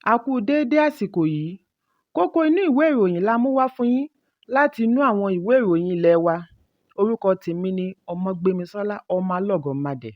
A kú déédé àsìkò yìí. Kókó inú ìwé ìròyìn la mú wá fún yín láti inú àwọn ìwé ìròyìn ilé wa. Orúkọ tèmi ni Ọmọgbémisọ́lá Ọmọlọ́gọ̀mádẹ.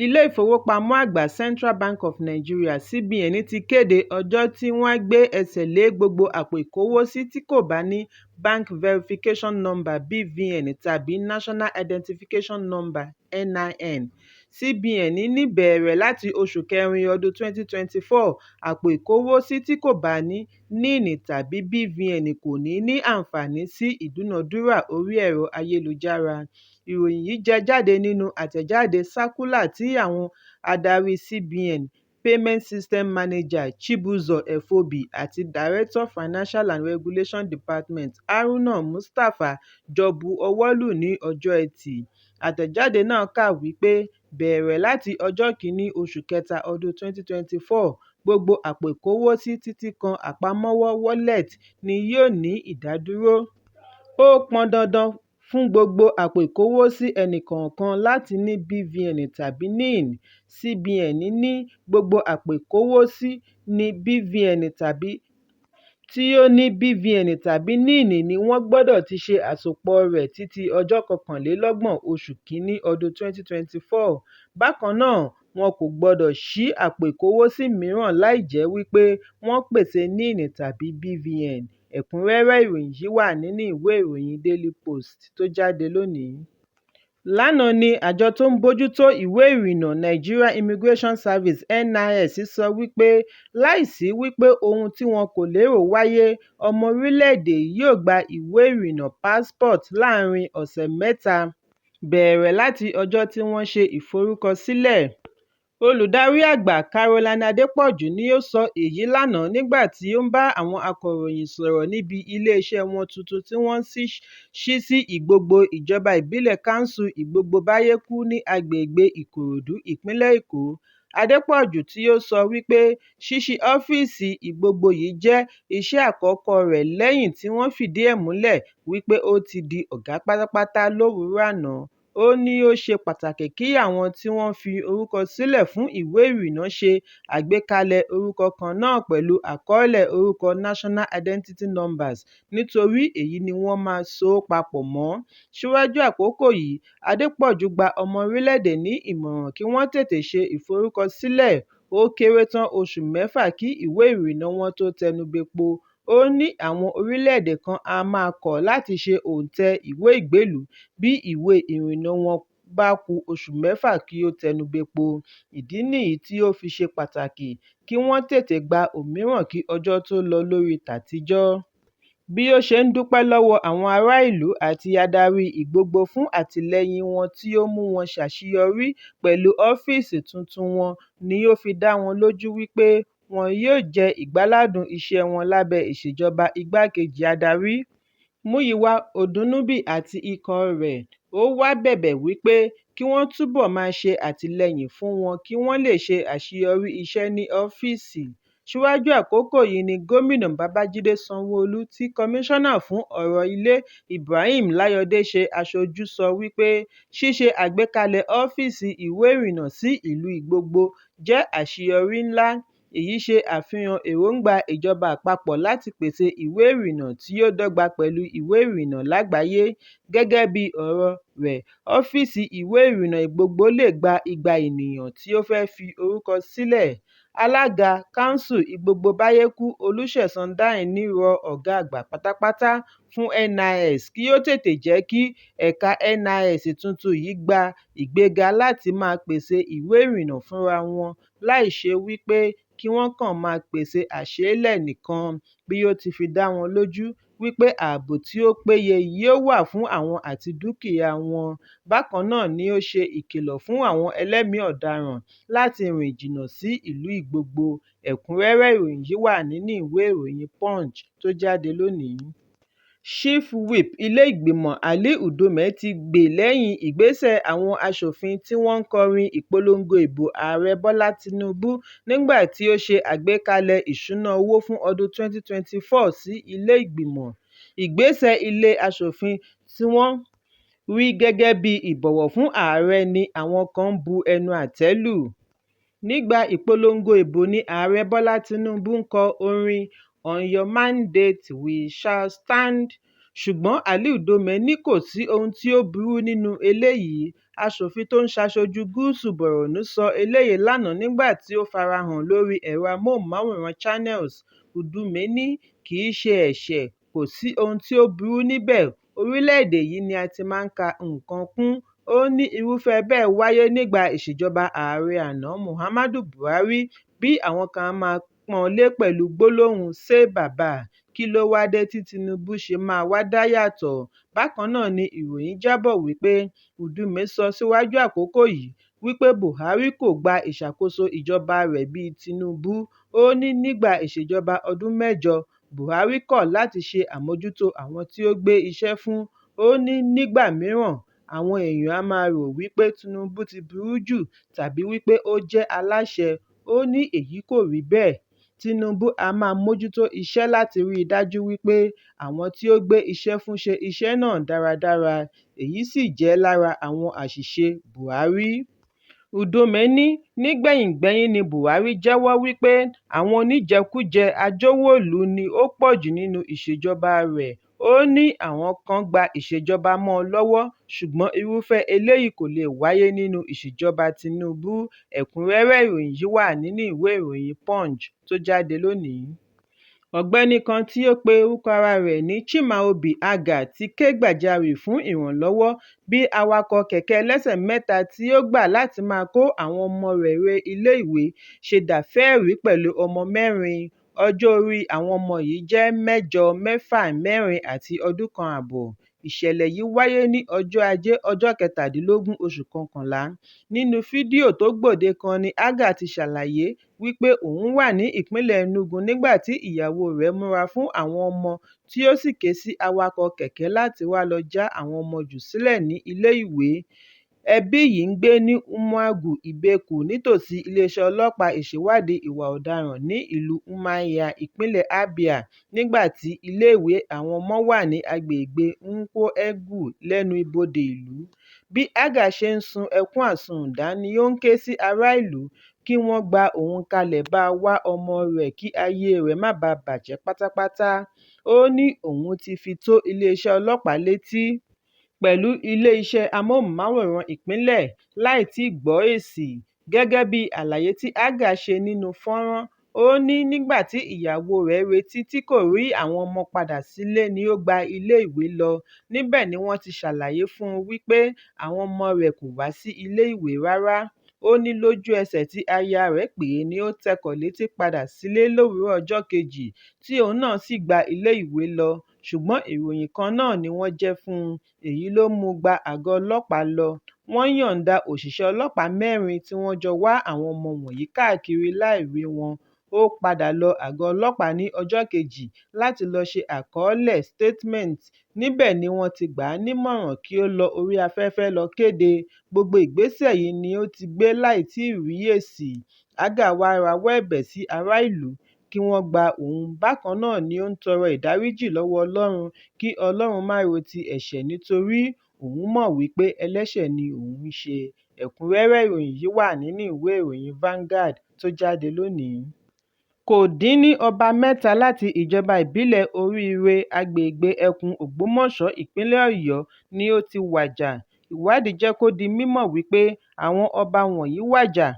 Ilé ìfowópamọ́ àgbà Central Bank of Nigeria CBN ti kéde ọjọ́ tí wọ́n á gbé ẹsẹ̀ lé gbogbo àpò ìkówósí tí kò bá ní Bank Verification Number BVN tàbí National Identification Number NIN. CBN ní bẹ̀rẹ̀ láti oṣù kẹrin ọdún 2024, àpò ìkówósí tí kò bá ní NIN tàbí BVN kò ní ní àǹfààní sí ìdúnadúrà orí ẹ̀rọ ayélujára. Ìròyìn yìí jẹ jáde nínú àtẹ̀jáde sákúlà tí àwọn adarí CBN Payment System Manager Chibuzor Efobi àti Director Financial and Regulation Department Haruna Mustapha jọ bu ọwọ́ lù ní ọjọ́ Ẹtì. Àtẹ̀jáde náà kà wípé bẹ̀rẹ̀ láti ọjọ́ 1 oṣù kẹta ọdún 2024, gbogbo àpò ìkówósí títí kan àpamọ́wọ́ wallet ni yóò ní ìdádúró. Ó pọn dandan fún gbogbo àpò ìkówósí ẹnìkọ̀ọ̀kan láti ní BVN tàbí NIN. CBN ní gbogbo àpò ìkówósí ní BVN tàbí tí ó ní BVN tàbí NIN ni wọ́n gbọdọ̀ ti ṣe àsopọ̀ rẹ̀ títí ọjọ́ 31 oṣù kìíní ọdún 2024. Bákan náà, wọn kò gbọdọ̀ ṣí àpò ìkówósí mìíràn láì jẹ́ wípé wọ́n pèsè NIN tàbí BVN. Ẹ̀kúnrẹ́rẹ́ ìròyìn yìí wà nínú ìwé ìròyìn Daily Post tó jáde lónìí. Lánàá ni àjọ tó ń bójú tó ìwé ìrìnnà Nigeria Immigration Service NIS sọ wípé láìsí wípé ohun tí wọn kò lérò wáyé, ọmọ orílẹ̀-èdè yìí yóò gba ìwé ìrìnnà passport láàárín ọ̀sẹ̀ mẹ́ta bẹ̀rẹ̀ láti ọjọ́ tí wọ́n ṣe ìforúkọsílẹ̀. Olùdarí àgbà Caroline Adepoju ni ó sọ èyí lánàá nígbà tí ó ń bá àwọn akọ̀ròyìn sọ̀rọ̀ níbi ilé-iṣẹ́ wọn tuntun tí wọ́n ṣí sí Ìgbogbo, ìjọba ìbílẹ̀ Kánsù Ìgbogbo-Báyékú ní agbègbè Ìkòròdú, ìpínlẹ̀ Èkó. Adepoju tí ó sọ wípé ṣíṣí ọ́fíìsì Ìgbogbo yìí jẹ́ iṣẹ́ àkọ́kọ́ rẹ̀ lẹ́yìn tí wọ́n fìdí ẹ̀ múlẹ̀ wípé ó ti di ọ̀gá pátápátá lówùúrọ̀ àná. Ó ní ó ṣe pàtàkì kí àwọn tí wọ́n fi orúkọ sílẹ̀ fún ìwé ìrìnnà ṣe àgbékalẹ̀ orúkọ kan náà pẹ̀lú àkọọ́lẹ̀ orúkọ National Identity Numbers nítorí èyí ni wọ́n máa so ó papọ̀ mọ́. Síwájú àkókò yìí, Adepoju gba ọmọ orílẹ̀-èdè ní ìmọ̀ràn kí wọ́n tètè ṣe ìforúkọsílẹ̀ ó kéré tán oṣù mẹ́fà kí ìwé ìrìnnà wọn tó tẹnubẹpo. Ó ní àwọn orílẹ̀-èdè kan á máa kọ̀ láti ṣe òǹtẹ̀ ìwé ìgbélú bí ìwé ìrìnnà wọn bá ku oṣù mẹ́fà kí ó tẹnubẹpo, ìdí nìyí tí ó fi ṣe pàtàkì kí wọ́n tètè gba òmíràn kí ọjọ́ tó lọ lórí tàtijọ́. Bí ó ṣe ń dúpẹ́ lọ́wọ́ àwọn ará ìlú àti adarí Ìgbogbo fún àtìlẹ́yìn wọn tí ó mú wọn ṣàṣeyọrí pẹ̀lú ọ́fíìsì tuntun wọn ni ó fi dá wọn lójú wípé wọn yóò jẹ ìgbáládùn iṣẹ́ wọn lábẹ́ ìṣèjọba igbákejì adarí Múyìwá Odùnnúbì àti ikọ̀ rẹ̀. Ó wá bẹ̀bẹ̀ wípé kí wọ́n túbọ̀ máa ṣe àtìlẹ́yìn fún wọn kí wọ́n lè ṣe àṣeyọrí iṣẹ́ ní ọ́fíìsì. Síwájú àkókò yìí ni Gómìnà Babájídé Sanwó-Olú tí Kọmíṣánná fún ọ̀rọ̀ ilé Ibrahim Láyọ̀dé ṣe aṣojú sọ wípé ṣíṣe àgbékalẹ̀ ọ́fíìsì ìwé ìrìnnà sí ìlú Ìgbogbo jẹ́ àṣeyọrí ńlá. Èyí ṣe àfihàn èròńgbà ìjọba àpapọ̀ láti pèsè ìwé ìrìnnà tí ó dọ́gba pẹ̀lú ìwé ìrìnnà lágbàáyé. Gẹ́gẹ́ bí ọ̀rọ̀ rẹ̀, ọ́fíìsì ìwé ìrìnnà Ìgbogbo lè gba 200 ènìyàn tí ó fẹ́ fi orúkọ sílẹ̀. Alága Kánsù Ìgbogbo-Báyékú Olúṣẹ̀san Dáìní rọ ọ̀gá àgbà pátápátá fún NIS kí ó tètè jẹ́ kí ẹ̀ka NIS tuntun yìí gba ìgbéga láti máa pèsè ìwé ìrìnnà fúnra wọn láì ṣe wípé kí wọ́n kàn máa pèsè àṣeélẹ̀ nìkan, bí ó ti fi dá wọn lójú wípé ààbò tí ó péye yóò wà fún àwọn àti dúkìá wọn. Bákan náà ni ó ṣe ìkìlọ̀ fún àwọn ẹlẹ́mìí ọ̀daràn láti rìn jìnnà sí ìlú Ìgbogbo. Ẹ̀kúnrẹ́rẹ́ ìròyìn yìí wà nínú ìwé ìròyìn Punch tó jáde lónìí. Chief Whip ilé ìgbìmọ̀ Ali Ndume ti gbè lẹ́yìn ìgbésẹ̀ àwọn aṣòfin tí wọ́n ń kọrin ìpolongo ìbò Ààrẹ Bọ́lá Tinubu nígbà tí ó ṣe àgbékalẹ̀ ìṣúná owó fún ọdún 2024 sí ilé ìgbìmọ̀. Ìgbésẹ̀ ilé aṣòfin tí wọ́n rí gẹ́gẹ́ bí ìbọ̀wọ̀ fún ààrẹ ni àwọn kan ń bu ẹnu àtẹ́ lù. Nígbà ìpolongo ìbò ní Ààrẹ Bọ́lá Tinubu ń kọ orin "On Your Mandate We Shall Stand". Ṣùgbọ́n Ali Ndume ní kò sí ohun tí ó burú nínú eléyìí. Aṣòfin tó ń ṣaṣojú Gúúsù Borno sọ eléyìí lánàá nígbà tí ó farahàn lórí ẹ̀rọ amóhùnmáwòrán Channels. Ndume ní, "Kì í ṣe ẹ̀ṣẹ̀, kò sí ohun tí ó burú níbẹ̀, orílẹ̀-èdè yìí ni a ti máa ń ka nǹkan kún". Ó ní irúfẹ́ bẹ́ẹ̀ wáyé nígbà ìṣèjọba Ààrẹ àná Muhammadu Buhari bí àwọn kan á máa pọ́n lé pẹ̀lú gbólóhùn "Sai Baba", kí ló wá dé tí Tinubu ṣe máa wá dá yàtọ̀? Bákan náà ni ìròyìn jábọ̀ wípé Ndume sọ síwájú àkókò yìí wípé Buhari kò gba ìṣàkóso ìjọba rẹ̀ bíi Tinubu. Ó ní nígbà ìṣèjọba ọdún mẹ́jọ, Buhari kọ̀ láti ṣe àmójútó àwọn tí ó gbé iṣẹ́ fún. Ó ní nígbà mìíràn, àwọn èèyàn á máa rò wípé Tinubu ti burú jù tàbí wípé ó jẹ́ aláṣẹ. Ó ní èyí kò rí bẹ́ẹ̀, Tinubu á máa mójútó iṣẹ́ láti rí i dájú wípé àwọn tí ó gbé iṣẹ́ fún ṣe iṣẹ́ náà dáradára, èyí sì jẹ́ lára àwọn àṣìṣe Buhari. Ndume ní nígbẹ̀yìngbẹ́yín ní Buhari jẹ́wọ́ wípé àwọn oníjẹkújẹ ajówòlú ni ó pọ̀jù nínú ìṣèjọba rẹ̀. Ó ní àwọn kan gba ìṣèjọba mọ́ ọn lọ́wọ́ ṣùgbọ́n irúfẹ́ eléyìí kò lè wáyé nínú ìṣèjọba Tinubu. Ẹ̀kúnrẹ́rẹ́ ìròyìn yìí wà nínú ìwé ìròyìn Punch tó jáde lónìí. Ọ̀gbẹ́ni kan tí ó pe orúkọ ara rẹ̀ ní Chimaobi Agah ti ké gbàjarè fún ìrànlọ́wọ́ bí awakọ̀ kẹ̀kẹ́ ẹlẹ́sẹ̀ mẹ́ta tí ó gbà láti máa kó àwọn ọmọ rẹ̀ re ilé-ìwé ṣe dàfẹ́ẹ̀rí pẹ̀lú ọmọ mẹ́rin. Ọjọ́ orí àwọn ọmọ yìí jẹ́ 8, 6, 4 àti ọdún kan ààbọ̀. Ìṣẹ̀lẹ̀ yìí wáyé ní ọjọ́ Ajé ọjọ́ 17 oṣù kọkànlá. Nínú fídíò tó gbòde kan ní Agah ti ṣàlàyé wípé òun wà ní ìpínlẹ̀ Enugu nígbà tí ìyàwó rẹ̀ múra fún àwọn ọmọ tí ó sì ké sí awakọ̀ kẹ̀kẹ́ láti wá lọ já àwọn ọmọ jù sílẹ̀ ní ilé-ìwé. Ẹbí yìí ń gbé ní Umuagu Ibeku nítòsí iléeṣẹ́ ọlọ́pàá ìṣèwádìí ìwà ọ̀daràn ní ìlú Umuahia, ìpínlẹ̀ Abia, nígbà tí iléèwé àwọn ọmọ wà ní agbègbè Nkwoegwu lẹ́nu ibodè ìlú. Bí Agah ṣe ń sun ẹkún àsundà ni ó ń ké sí ará ìlú kí wọ́n gba òun kalẹ̀ bá wá ọmọ rẹ̀ kí ayé rẹ̀ má baà bàjẹ́ pátápátá. Ó ní òun ti fi tó iléeṣẹ́ ọlọ́pàá létí pẹ̀lú iléeṣẹ́ amóhùnmáwòrán ìpínlẹ̀ láì tíì gbọ́ èsì. Gẹ́gẹ́ bí àlàyé tí Agah ṣe nínú fọ́nràn, ó ní nígbà tí ìyàwó rẹ̀ retí tí kò rí àwọn ọmọ padà sílé ni ó gba iléèwé lọ. Níbẹ̀ ni wọ́n ti ṣàlàyé fún un wípé àwọn ọmọ rẹ̀ kò wá sí iléèwé rárá. Ó ní lójú ẹsẹ̀ tí aya rẹ̀ pè é ní ó tẹkọ̀ létí padà sílé lówùúrọ̀ ọjọ́ kejì tí òun náà sì gba iléèwé lọ, ṣùgbọ́n ìròyìn kan náà ni wọ́n jẹ́ fún un, èyí ló mú un gba àgọ́ ọlọ́pàá lọ. Wọ́n yọ̀ǹda òṣìṣẹ́ ọlọ́pàá mẹ́rin tí wọ́n jọ wá àwọn ọmọ wọ̀nyí káàkiri láì rí wọn. Ó padà lọ àgọ́ ọlọ́pàá ní ọjọ́ kejì láti lọ ṣe àkọọ́lẹ̀ statement. Níbẹ̀ ni wọ́n ti gbà á nímọ̀ràn kí ó lọ orí afẹ́fẹ́ lọ kéde. Gbogbo ìgbésẹ̀ yìí ni ó ti gbé láì tíì rí èsì. Agah wá rawọ́ ẹ̀bẹ̀ sí ará ìlú kí wọ́n gba òun. Bákan náà ni ó ń tọrọ ìdáríjì lọ́wọ́ Ọlọ́run kí Ọlọ́run má ro ti ẹ̀ṣẹ̀ nítorí òun mọ̀ wípé ẹlẹ́ṣẹ̀ ni òun ń ṣe. Ẹ̀kúnrẹ́rẹ́ ìròyìn yìí wà nínú ìwé ìròyìn Vanguard tó jáde lónìí. Kò dín ní ọba mẹ́ta láti ìjọba ìbílẹ̀ Oríire, agbègbè ẹkùn Ògbómọ̀ṣọ́, ìpínlẹ̀ Ọ̀yọ́ ni ó ti wàjà. Ìwádìí jẹ́ kó di mímọ̀ wípé àwọn ọba wọ̀nyí wàjà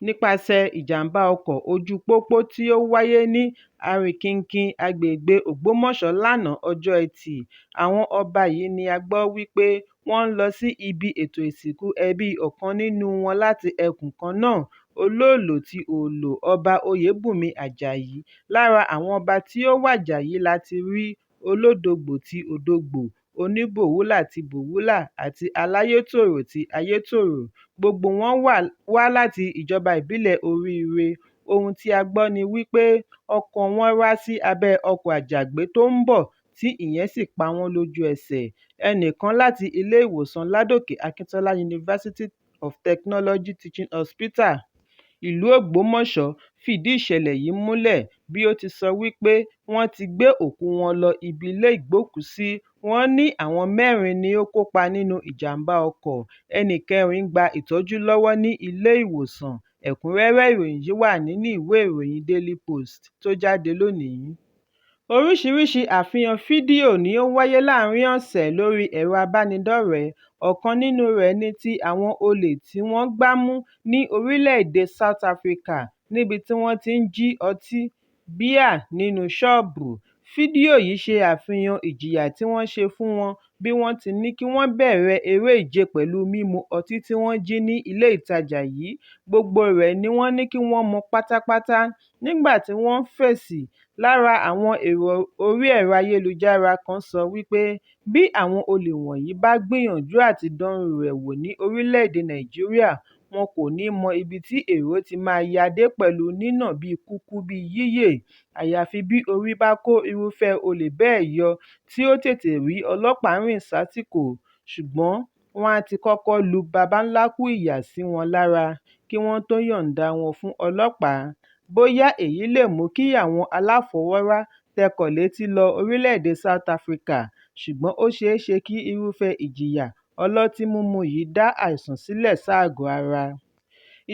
nípasẹ̀ ìjàm̀bá ọkọ̀ ojú-pópó tí ó wáyé ní Aríkìnǹkìn, agbègbè Ògbómọ̀ṣọ́ lánàá ọjọ́ Ẹtì. Àwọn ọba yìí ni a gbọ́ wípé wọ́n ń lọ sí ibi ètò ìsìnkú ẹbí ọ̀kan nínú wọn láti ẹkùn kan náà, Olóòló ti Òòló, Ọba Oyèbùnmi Àjàyí. Lára àwọn ọba tí ó wàjà yìí la ti rí Olódògbò ti Òdògbó, Oníbòwúlà ti Bòwúlà àti Aláyétòrò ti Ayétòrò. Gbogbo wọn wá láti ìjọba ìbílẹ̀ Oríire. Ohun tí a gbọ́ ni wípé ọkọ̀ọ wọn rá sí abẹ́ ọkọ̀ àjàgbé tó ń bọ̀ tí ìyẹn sì pa wọ́n lójú ẹsẹ̀. Ẹnìkan láti ilé-ìwòsàn Ládòkè Akintola University of Technology Teaching Hospital, ìlú Ògbómọ̀ṣọ́ fìdí ìṣẹ̀lẹ̀ yìí múlẹ̀ bí ó ti sọ wípé wọ́n ti gbé òkúu wọn lọ ibi ilé ìgbókùú-sí. Wọ́n ní àwọn mẹ́rin ni ó kópa nínú ìjàm̀bá ọkọ̀, ẹnì kẹrin ń gba ìtọ́jú lọ́wọ́ ní ilé-ìwòsàn. Ẹ̀kúnrẹ́rẹ́ ìròyìn yìí wà nínú ìwé ìròyìn Daily Post tó jáde lónìí. Oríṣiríṣi àfihàn fídíò ni ó wáyé láàárín ọ̀sẹ̀ lórí ẹ̀rọ ìbánidọ́rẹ̀ẹ́, ọ̀kan nínú rẹ̀ ní ti àwọn olè tí wọ́n gbá mú ní orílẹ̀-èdè South Africa níbi tí wọ́n ti ń jí ọtí bíà nínú ṣọ́ọ̀bù. Fídíò yìí ṣe àfihàn ìjìyà tí wọ́n ṣe fún wọn bí wọ́n ti ní kí wọ́n bẹ̀rẹ̀ eré ìje pẹ̀lú mímu ọtí tí wọ́n jí ní ilé ìtajà yìí, gbogbo rẹ̀ ni wọ́n ní kí wọ́n mu pátápátá. Nígbà tí wọ́n ń fèsì, lára àwọn èrò orí ẹ̀rọ ayélujára kan sọ wípé bí àwọn olè wọ̀nyí bá gbìyànjú àti dán irú rẹ̀ wò ní orílẹ̀-èdè Nàìjíríà, wọn kò ní mọ ibi tí èrò ti máa ya dé pẹ̀lú nínà bíi kúkú bíi yíyè, àyàfi bí orí bá kó irúfẹ́ olè bẹ́ẹ̀ yọ tí ó tètè rí ọlọ́pàá rìn sásìkò, ṣùgbọ́n wọ́n á ti kọ́kọ́ lu babańlákú ìyà sí wọn lára kí wọ́n tó yọ̀ǹda wọn fún ọlọ́pàá. Bóyá èyí lè mú kí àwọn aláfọwọ́rà tẹkọ̀ létí lọ orílẹ̀-èdè South Africa, ṣùgbọ́n ó ṣeé ṣe kí irúfẹ́ ìjìyà ọlọ́tí mímu yìí dá àìsàn sílẹ̀ ságọ̀ọ́ ara.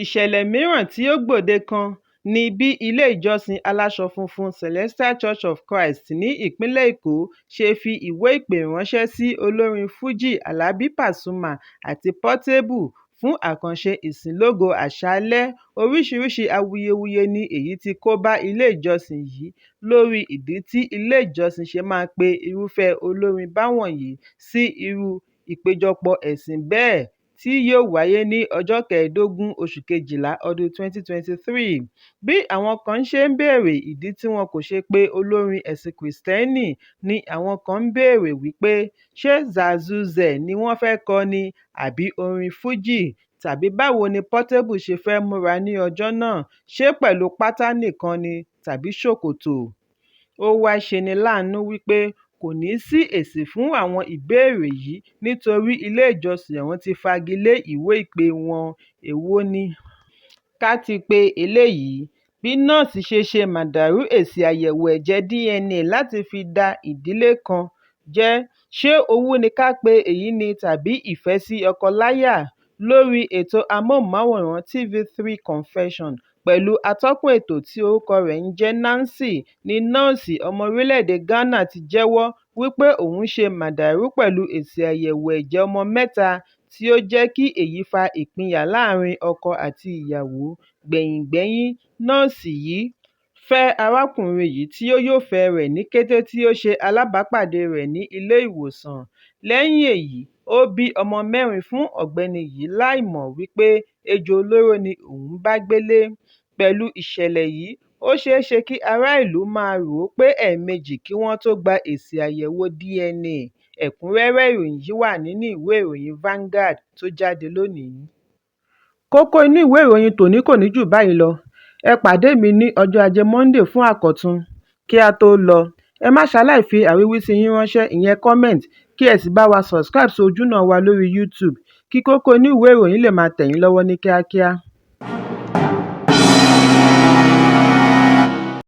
Ìṣẹ̀lẹ̀ mìíràn tí ó gbòde kan ni bí ilé ìjọsìn Aláṣọ Funfun Celestial Church of Christ ní ìpínlẹ̀ Èkó ṣe fi ìwé ìpè ránṣẹ́ sí olórin fújì Àlàbí Pasuma àti Portable fún àkànṣe ìsìn lógo àṣálẹ́. Oríṣiríṣi awuyewuye ni èyí tí kó bá ilé ìjọsìn yìí lórí ìdí tí ilé ìjọsìn ṣe máa pe irúfẹ́ olórin báwọ̀nyí sí irú ìpéjọpọ̀ ẹ̀sìn bẹ́ẹ̀ tí yóò wáyé ní ọjọ́ 15 oṣù Kejìlá ọdún 2023. Bí àwọn kan ṣe ń béèrè ìdí tí wọn kò ṣe pe olórin ẹ̀sìn Kìrìtẹ́nì ni àwọn kan ń béèrè wípé ṣé Zà'zúzè ni wọ́n fẹ́ kọ ni àbí orin fújì tàbí báwo ni Portable ṣe fẹ́ múra ní ọjọ́ náà, ṣé pẹ̀lú pátá nìkan ni tàbí ṣòkòtò. Ó wá ṣe ní láàánú wípé kò ní sí èsì fún àwọn ìbéèrè yìí nítorí ilé ìjọsìn ọ̀hún ti fagi lé ìwé ìpè wọn. Èwo ni ká ti pè eléyìí? Bí nọ́ọ̀sì ṣe ṣe màdàrú èsì àyẹ̀wò ẹ̀jẹ̀ DNA láti fi da ìdílé kan jẹ́. Ṣé owú ni ká pe èyí ni tàbí ìfẹ́ sí ọkọ-láya? Lórí ètò amóhùnmáwòrán TV3 Confessions pẹ̀lú atọ́kùn ètò tí orúkọ rẹ̀ ń jẹ́ Nancy ni nọ́ọ̀sì ọmọ orílẹ̀-èdè Ghana ti jẹ́wọ́ wípé òun ṣe màdàrú pẹ̀lú èsì àyẹ̀wò ẹ̀jẹ̀ ọmọ mẹ́ta tí ó jẹ́ kí èyí fa ìpínyà láàárín ọkọ àti ìyàwó. Gbẹ̀yìngbẹ́yín, nọ́ọ̀sì yìí fẹ́ arákùnrin yìí tí ó yófẹ̀ẹ́ rẹ̀ ní kété tí ó ṣe alábàápàdée rẹ̀ ní ilé-ìwòsàn. Lẹ́yìn èyí, ó bí ọmọ mẹ́rin fún ọ̀gbẹ́ni yìí láì mọ̀ wípé ejò olóró ni òun bá gbélé. Pẹ̀lú ìṣẹ̀lẹ̀ yìí, ó ṣeé ṣe kí ará ìlú máa rò ó pé ẹ̀ẹ̀mejì kí wọ́n tó gba èsì àyẹ̀wò DNA. Ẹ̀kúnrẹ́rẹ́ ìròyìn yìí wà nínú ìwé ìròyìn Vanguard tó jáde lónìí. Kókó inú ìwé ìròyìn tòní kò ní jù báyìí lọ. Ẹ pàdé mi ní ọjọ́ Ajé Monday fún àkọ́tún. Kí á tó lọ, ẹ má ṣaláì fi àríwísí yín ránṣẹ́ ìyẹn comment kí ẹ sì bá wa subscribe sí ojúnà wa lórí YouTube kí kókó inú ìwé ìròyìn lè máa tẹ̀ yín lọ́wọ́ ní kíákíá.